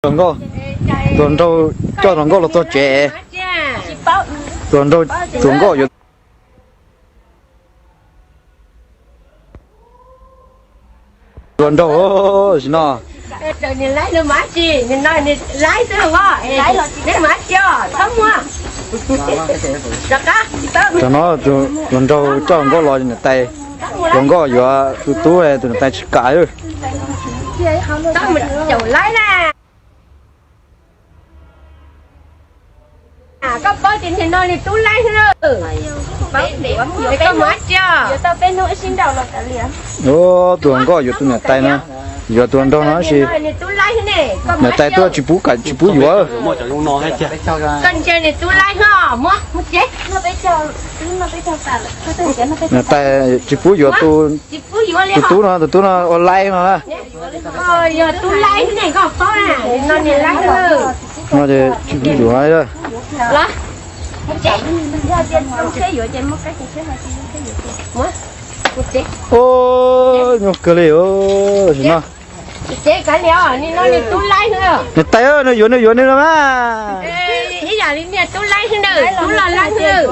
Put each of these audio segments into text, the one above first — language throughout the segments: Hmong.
Nkauj, tus hluas nraug coj tus hluas nkauj los txog tsev. Tus hluas nraug, tus hluas nkauj yuav tus hluas nraug no. Tam no tus hluas nraug coj nkauj los, niam tais, tus nkauj yuav tus tub, tus niam tais tsis kam. Koj paub tias niag no niag tub laib xwb. Koj mus tsi, tus nkauj yuav tus niam tais no, yuav tus nraug no tab sis niam tais tuaj tsis pub, tsis pub yuav. Koj ntsia niag tub laib xwb, muab tsev. Niam tais tsis pub yuav tus, tus tub no, tus tub no ua laib no. Yog tub laib ne, koj paub na, no niag laib. No ces tsis pub yuav. Nyuaj kawg li os no. Niam tais, nws yuav, nws yuav nws los mas. Ib yam li niag tub laib xwb, tub los laib xwb.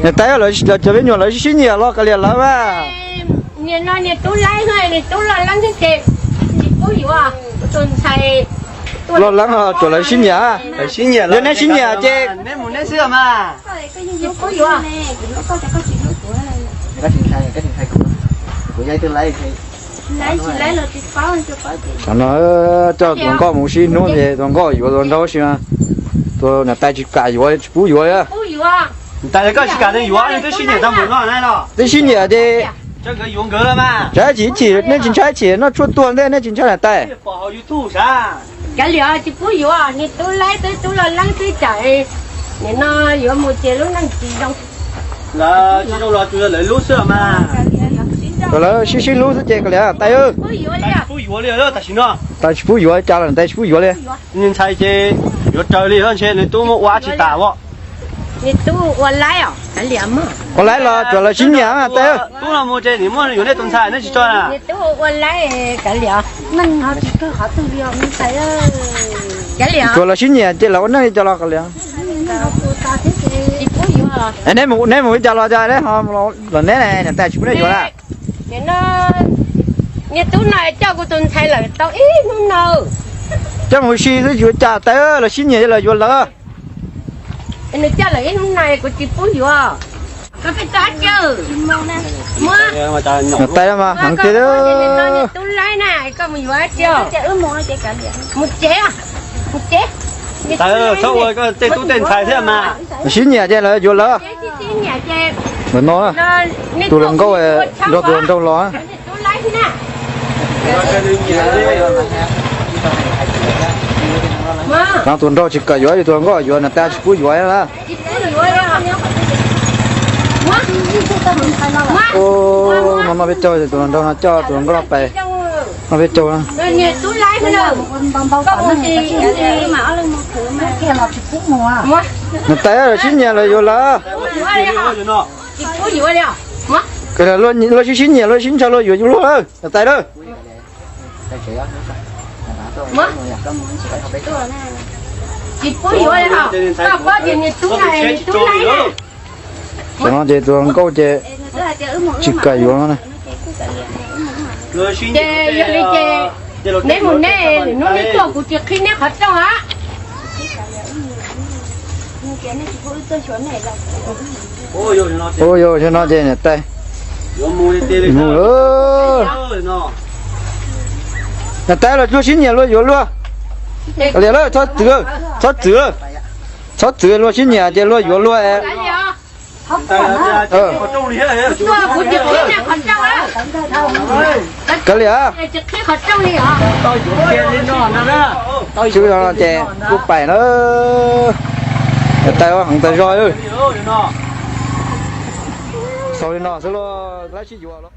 Niam tais, lawv cov me nyuam lawv sib sib nyiam los kav liam lawv mas. Niag no niag tub laib, niag tub los leeb xwb ces tsis pub yuav. Tus ntxhais los leeb tsuas lawv sib nyiam. Yog neb sib nyiam ces neb mus neb xwb mas. Tsis pub yuav. Tam no coj tus nkauj mus sib hnub ces tus nkauj yuav tus nraug si mas, tus niam tais tsis kam yuav, tsis pub yuav li. Niam tais, koj tsis kam nws yuav, nws twb sib nyiam tau mus no los. Twb sib nyiam ces tsis ntshai chim, nej tsis ntshai chim noj tshuaj tuag ntej nej tsis ntshai niam tais. Kav liam, tsis pub yuav, niag tub laib twb tub los leeb twb tsam, nim no yuav mus ces lub neej tsis zoo. Lawv tsis zoo los tsuas yog lawv lub xwb mas. Kom lawv sib sib hlub xwb ces kav liam tais. Tsis pub yuav li tam sim no. Tais tsis pub yuav, cas los tais tsis pub yuav li. Niag ntxhais ces yuav raws li ntshe nws tub muab ua tsis tas as. Nws tub ua laib os, kav liam. Ua laib los tsuas lawv sib nyiam tais. Tub no mus ces nim muab yuav nej tus ntxhais nej tsis tso na. Nws tub ua laib, kav liam. Tsuas lawv sib nyiam ces lawv ua neej li cas los kav liam. Neb mus li cas los cas neb ho los neb ne, niam tais tsis pub neb yuav lawm. Niag tub no coj kuv tus ntxhais lawm tau ib hnub no. Coj mus ua si xwb yuav cas tais, lawv sib nyiam ces lawv yuav lawv. Nws coj lawm ib hnub no kuv tsis pub yuav. Koj pheej tso dab tsi? Niam tais mas heev tiag. Tub laib na, koj mus yuav dab tsi? Mus tsev, mus tsev. Tais, txhob ua koj tej tub tej ntxhais thiab mas. Sib nyiam ces lawv yuav lawv. Ntawm no na, tus hluas nkauj nrog tus hluas nraug los. Tus hluas nraug tsis kam yuav, tus hluas nkauj yuav, niam tais tsis pub yuav na. No noj peb caug, tus hluas nraug no coj tus hluas nkauj no pais noj peb caug. Niam tais, sib nyiam lawv yuav lawv. Luag sib sib nyiam, luag sib ntshaw, luag yuav luag lawm niam tais lawm. Tsis pub yuav li os. Koj paub tias niag tub no, niag tub laib na. Tam no ces tus hluas nkauj ces tsis kam yuav no na. Ces yog li ces neb mus neb, lwm hnub neb tuaj kuv tsis qhib neb qhov rooj a. Ua yog no ces niam tais mus lawm. Niam tais los luag sib nyiam luag yuav luag. Liam lawm, txhob txwv, txhob txwv, txhob txwv, luag sib nyiam ces luag yuav luag. Kav liam. Tsis no ces kuj pais na. Niam tais heev tas zog. Xaus li no xwb los lawv sib yuav los.